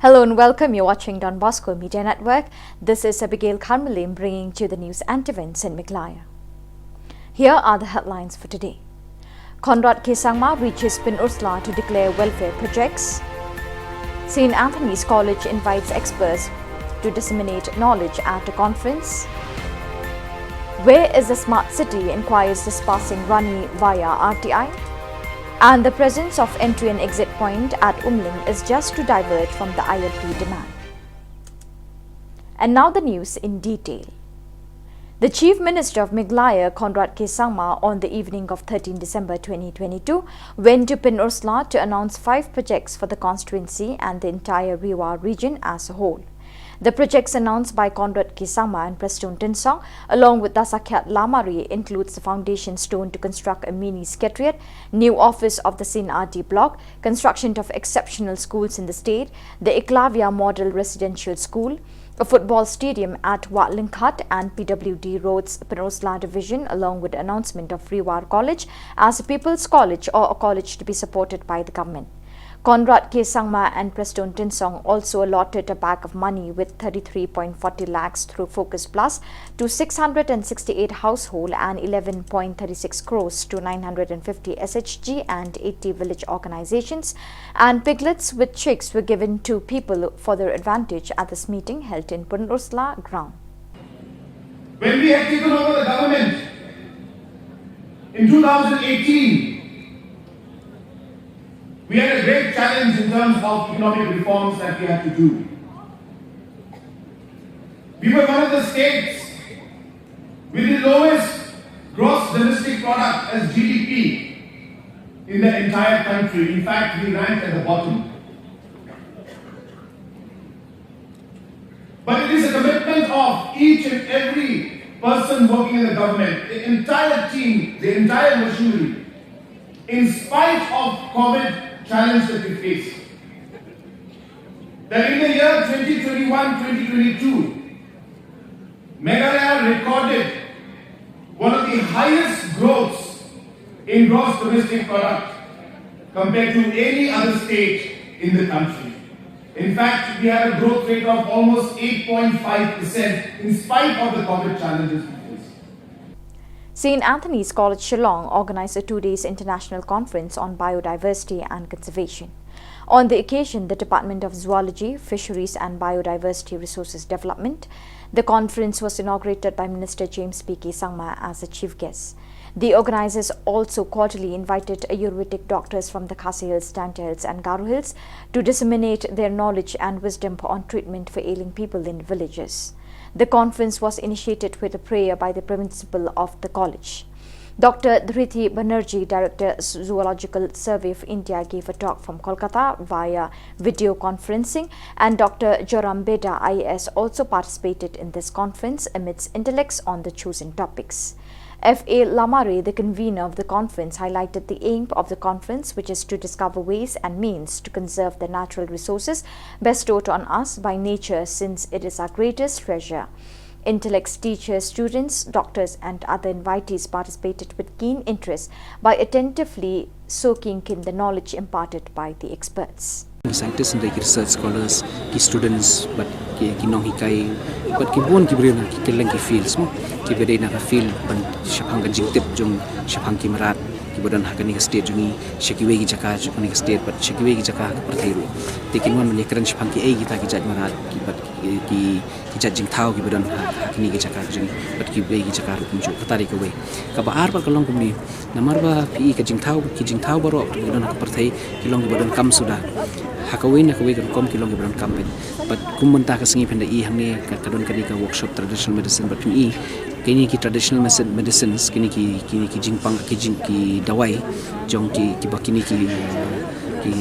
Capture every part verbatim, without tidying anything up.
Hello and welcome. You're watching Don Bosco Media Network. This is Abigail Kharmalim bringing to you the news and events in Meghalaya. Here are the headlines for today. Conrad K Sangma reaches Pynursla to declare welfare projects. St Anthony's College invites experts to disseminate knowledge at a conference. Where is the smart city, inquires dispersing Rani via R T I. And the presence of entry and exit point at Umling is just to divert from the I L P demand. And now the news in detail. The Chief Minister of Meghalaya, Conrad K Sangma, on the evening of thirteenth December twenty twenty-two, went to Pynursla to announce five projects for the constituency and the entire Ri War region as a whole. The projects announced by Conrad K Sangma and Prestone Tynsong, along with Dasakhiat Lamare, includes the foundation stone to construct a mini secretariat, new office of the St R D block, construction of exceptional schools in the state, the Eklavya Model Residential School, a football stadium at Wah Lyngkhat and P W D Roads Pynursla Division, along with the announcement of Ri War College as a People's College or a college to be supported by the government. Conrad K Sangma and Prestone Tynsong also allotted a bag of money with thirty-three point forty lakhs through Focus Plus to six hundred and sixty-eight household and eleven point thirty-six crores to nine hundred and fifty S H G and eighty village organizations, and piglets with chicks were given to people for their advantage at this meeting held in Pynursla ground. When we had taken over the government in two thousand eighteen, we had a great challenge in terms of economic reforms that we had to do. We were one of the states with the lowest gross domestic product as G D P in the entire country. In fact, we ranked at the bottom. But it is a commitment of each and every person working in the government, the entire team, the entire machinery, in spite of COVID challenge that we face, that in the year twenty twenty-one, twenty twenty-two, Meghalaya recorded one of the highest growths in gross domestic product compared to any other state in the country. In fact, we had a growth rate of almost eight point five percent in spite of the COVID challenges we faced. St Anthony's College Shillong organized a two days international conference on biodiversity and conservation. On the occasion, the Department of Zoology, Fisheries and Biodiversity Resources Development, the conference was inaugurated by Minister James P K Sangma as the chief guest. The organizers also cordially invited Ayurvedic doctors from the Khasi Hills, Jaintia Hills and Garo Hills to disseminate their knowledge and wisdom on treatment for ailing people in villages. The conference was initiated with a prayer by the principal of the college. Doctor Dhriti Banerjee, Director, Zoological Survey of India, gave a talk from Kolkata via video conferencing, and Doctor Joram Beda, I A S, also participated in this conference amidst intellects on the chosen topics. F A Lamare, the convener of the conference, highlighted the aim of the conference, which is to discover ways and means to conserve the natural resources bestowed on us by nature, since it is our greatest treasure. Intellects, teachers, students, doctors, and other invitees participated with keen interest by attentively soaking in the knowledge imparted by the experts. Ki scientists and ki research scholars, ki students, bad ki, ki nonghikai, bad ki bun ki briew na ki kylleng ki fields mo. Kiba dei na ka field ban shaphang ka jingtip jong shaphang ki mrad kiba don ha kane ka state jong ngi, sha kiwei ki jaka jong kane ka state, bad sha kiwei ki jaka ha ka pyrthei ruh. Te kin wan ban ïakren shaphang kiei kita ki jait mrad, ki bad ki, ki ki jait jingthaw kiba don ha, ha kine ki jaka ka jong ngi, bad kiwei ki jaka ruh kumjuh. Kata dei kawei. Kaba ar pat ka long kumne, namar ba phi i ka jingthaw, ki jingthaw baroh kiba don ha ka pyrthei ki long kiba donkam suda. Ha kawei na kawei ka rukom ki long kiba donkam pyn. Bad kum mynta ka sngi phin da i hangne ka, ka don kane ka workshop traditional medicine, bad phin i kine ki traditional medicine, medicines, kine ki, kine ki jingpang, ki jing, ki dawai jong ki, kiba kine ki, ki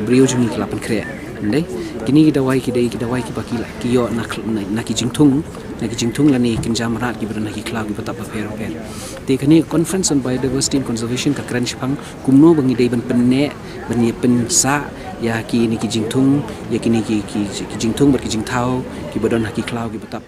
briew jong ngi ki la pynkhreh. Ndei, kine ki dawai ki dei ki dawai kiba ki la, ki ïoh na khl-, na, na ki jingthung, na ki jingthung lane kynja mrad kiba don ha ki khlaw kiba tap bapher bapher. Te kane Conference on Biodiversity and Conservation ka kren shaphang kumno ba ngi dei ban pynneh, ban ïa pynsah ïa kine ki jingthung, ïa kine ki, ki, ki jingthung bad ki jingthaw kiba don ha ki khlaw kiba tap.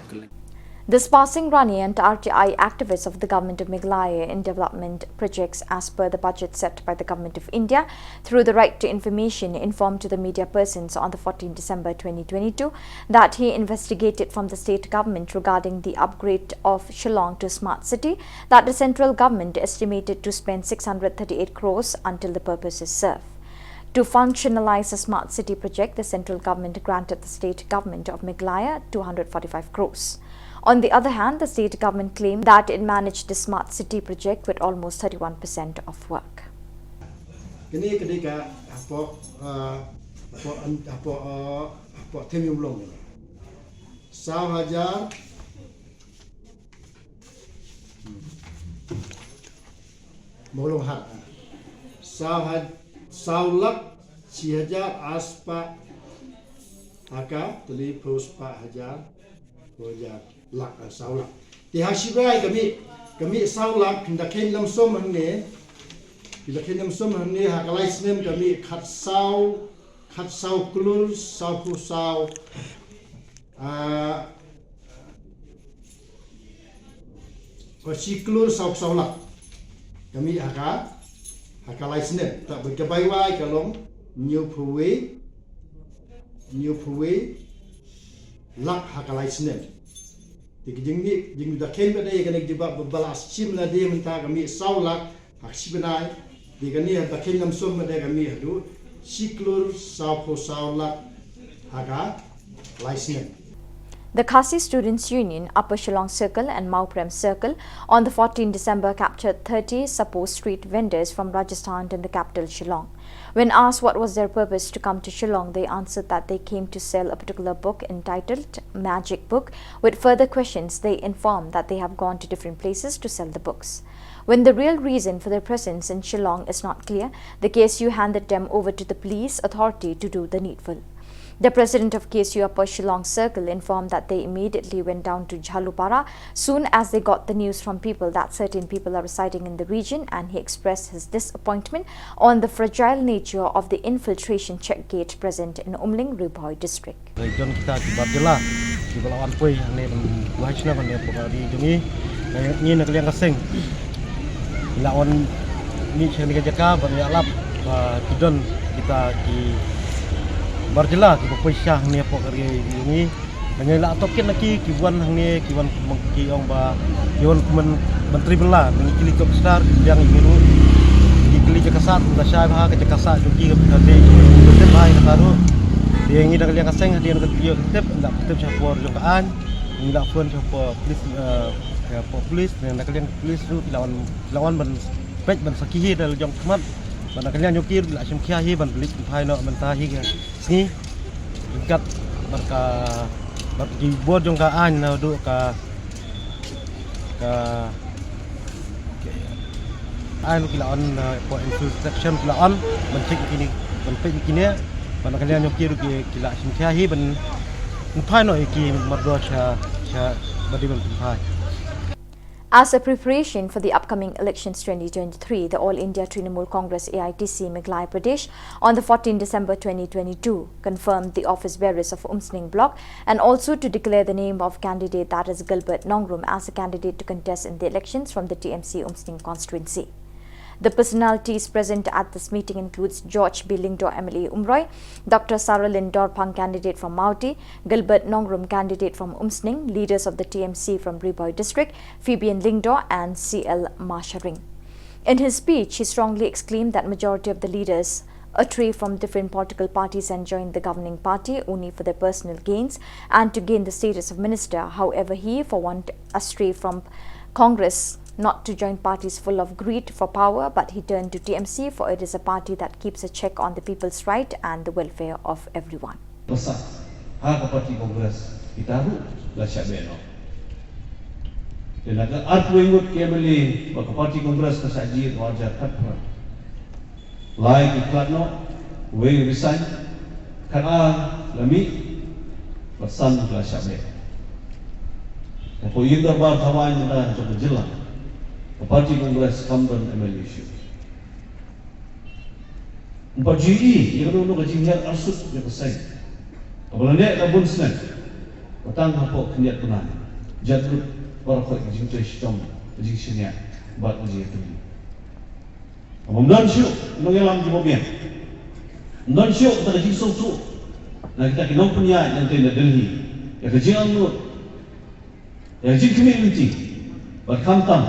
Dispersing Rani and R T I activists of the Government of Meghalaya in development projects as per the budget set by the Government of India through the Right to Information informed to the media persons on the fourteenth December twenty twenty-two that he investigated from the state government regarding the upgrade of Shillong to smart city that the central government estimated to spend six hundred thirty-eight crores until the purpose is served. To functionalize the smart city project, the central government granted the state government of Meghalaya two hundred forty-five crores. On the other hand, the state government claimed that it managed the smart city project with almost thirty-one percent of work. Kane ka dei ka hapoh, ah, hapoh, hapoh, ah, hapoh Themyumlong. Saw hajar, Mawlong hat. Saw haj-, saw lak shi hajar ar spah ha ka tylli phew spah hajar, phew hajar lak, ah, saw lak. Te ha shi bnai ka mih, ka mih saw lak, phin da kheiñ lamsum hangne, phin da kheiñ lamsum hangne ha ka lai snem ka mih khatsaw, khatsaw klur saw phew saw, ah, Ka shi klur saw phew saw lak. Ka mih ha ka, ha ka lai snem. Te bad ka bai wai ka long hynñiew phew wei, hynñiew phew wei lak ha ka lai snem. Te ka jingmih, jingmih da kheiñ pat de kane ka jubab ba la shim lade mynta ka mih saw lak ha ka shi bnai. Te kane ha da kheiñ lamsum pat de ka mih haduh shi klur saw phew saw lak ha ka lai snem. The Khasi Students Union, Upper Shillong Circle and Mawprem Circle, on the fourteenth December captured thirty supposed street vendors from Rajasthan in the capital Shillong. When asked what was their purpose to come to Shillong, they answered that they came to sell a particular book entitled Magic Book. With further questions, they informed that they have gone to different places to sell the books. When the real reason for their presence in Shillong is not clear, the K S U handed them over to the police authority to do the needful. The president of K S U Upper Shillong Circle informed that they immediately went down to Jhalupara soon as they got the news from people that certain people are residing in the region, and he expressed his disappointment on the fragile nature of the infiltration check gate present in Umling, Ri Bhoi district. Region kita ki bar jylla kiba la wan poi hangne ban buhai shnong hangne pok ari jong ngi. Ngi na ka liang ka seng la wan ni sha ni ka jaka ban ïalap ba ki don kita ki bar jylla kiba poi sha hangne pok ari jong ngi. Ngi la tohkit na ki ki wan hangne ki wan ki ong ba ki wan kumne ban tribal la ngi kili tok star ki biang ngi ruh. Ngi kili jaka sat la shai ba ka jaka sat jong ki ka te. Te bai ka taru. Te ngi da ka liang ka seng hadien ka tip la tip sha por jong ka aiñ. Ngi la phone sha por police, eh, sha por police ne da ka liang police ruh la wan, la wan ban peit ban sakhi hi da la jong khmat. Ban da ka liang jong ki ruh la shim khia hi ban balik phai noh ban ta hi ka sngi. Kat bad ka, bad ki bor jong ka aiñ naduh ka, ka aiñ ki la on, uh, for infiltration ki la on ban check kine, ban peit kine, ban ka liang jong ki ruh ki la shim khia hi ban phai noh ki mardor sha, sha badi ban phai. As a preparation for the upcoming elections twenty twenty-three, the All India Trinamool Congress, A I T C, Meghalaya Pradesh on the fourteenth December twenty twenty-two confirmed the office bearers of Umsning Block and also to declare the name of candidate, that is Gilbert Nongrum, as a candidate to contest in the elections from the T M C Umsning constituency. The personalities present at this meeting includes George B Lyngdoh, M L A Umroi, Doctor Saralin Dorphang, candidate from Mawti, Gilbert Nongrum, candidate from Umsning, leaders of the T M C from Ri Bhoi district, Fabian Lyngdoh and C L Masharing. In his speech, he strongly exclaimed that majority of the leaders astray from different political parties and joined the governing party only for their personal gains and to gain the status of minister. However, he, for one, astray from Congress not to join parties full of greed for power, but he turned to T M C, for it is a party that keeps a check on the people's right and the welfare of everyone. Pasa ha ka party Congress kita ruh la shah beh noh. Te na ka arphew ngut ki M L A ba ka party Congress ka shah jied ha u ar hajar khatphra. Lai ki khlad noh, wei resign, khatar la mih, bad san la shah beh. Hapoh ïing dorbar thaw aiñ mynta jong ka jylla, ka party Congress kam don M L A shuh. Ym pat ju ïohi ïa kano kano ka jinghiar arsut ïa ka seng kaba la neh da bun snem, ba tang hapoh khyndiat bnai. Jat lut baroh ka jingtrei shitom, ka jingshaniah bad ka jingïatylli. Ym don shuh nongïalam kiba biang. Ym don shuh kata ka jingsngewthuh na kita ki nongpynïaid na Delhi ïa ka jingangnud, ïa ka jingkhmih lynti, bad khamtam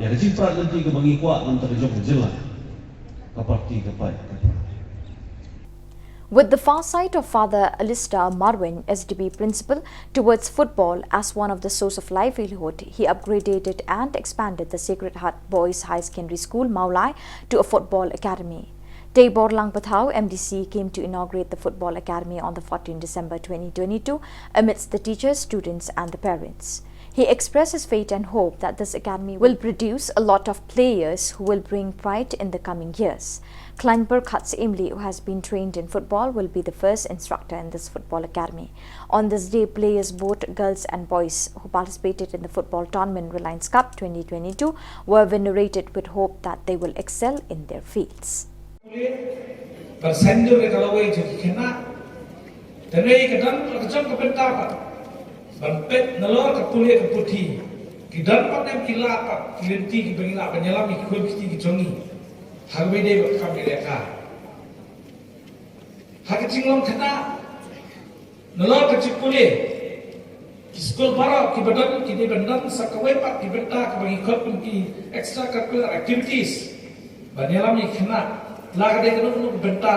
ïa ka jingprat lynti kaba ngi kwah na bynta ka jong ka jylla, ka party, ka paid, ka party. With the farsight of Father Alistair Marwein, S D B principal, towards football as one of the source of livelihood, he upgraded and expanded the Sacred Heart Boys High Secondary School, Mawlai, to a football academy. Teibor Langpathaw, M D C, came to inaugurate the football academy on the fourteenth December twenty twenty-two amidst the teachers, students and the parents. He expressed his faith and hope that this academy will produce a lot of players who will bring pride in the coming years. Kleinberg Khatsimli, who has been trained in football, will be the first instructor in this football academy. On this day, players, both girls and boys, who participated in the football tournament Reliance Cup twenty twenty-two were venerated with hope that they will excel in their fields. Ban saiñdur ïa ka lawei jong ki khynnah. Te ne ka don ka jong ka bynta pat ban peit nalor ka pule ka puthi. Ki don pat ne em ki lad pat ki lynti kiba ngi lah ban ïalam ïa ki khun ki kti ki jong ngi. Ha kaba ïadei bad ka kam ïalehkai. Ha ka jinglong khynnah. Nalor ka jingpule, ki skul baroh kiba don ki dei ban don sa kawei pat ki bynta kaba ngi khot kum ki extracurricular activities ban ïalam ïa ki khynnah, la ka dei kano kano ka bynta.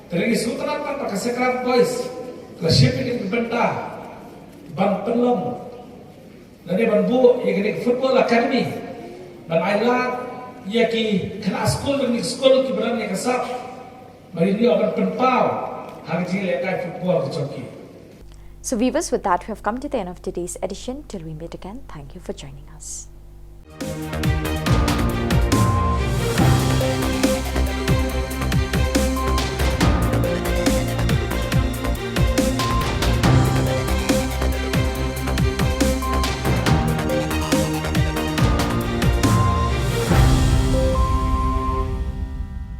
Te ngi sngewtynnat pat ba ka Sacred Heart Boys ka la shim ïa kane ka bynta ban pynlong lane ban buh ïa kane ka football academy ban ailad ïa ki khynnah skul, ïa ki skul kiba don ïa ka sap. Ba ïa ban pynpaw ha ka jingïalehkai football ka jong ki. So viewers, with that, we have come to the end of today's edition. Till we meet again, thank you for joining us.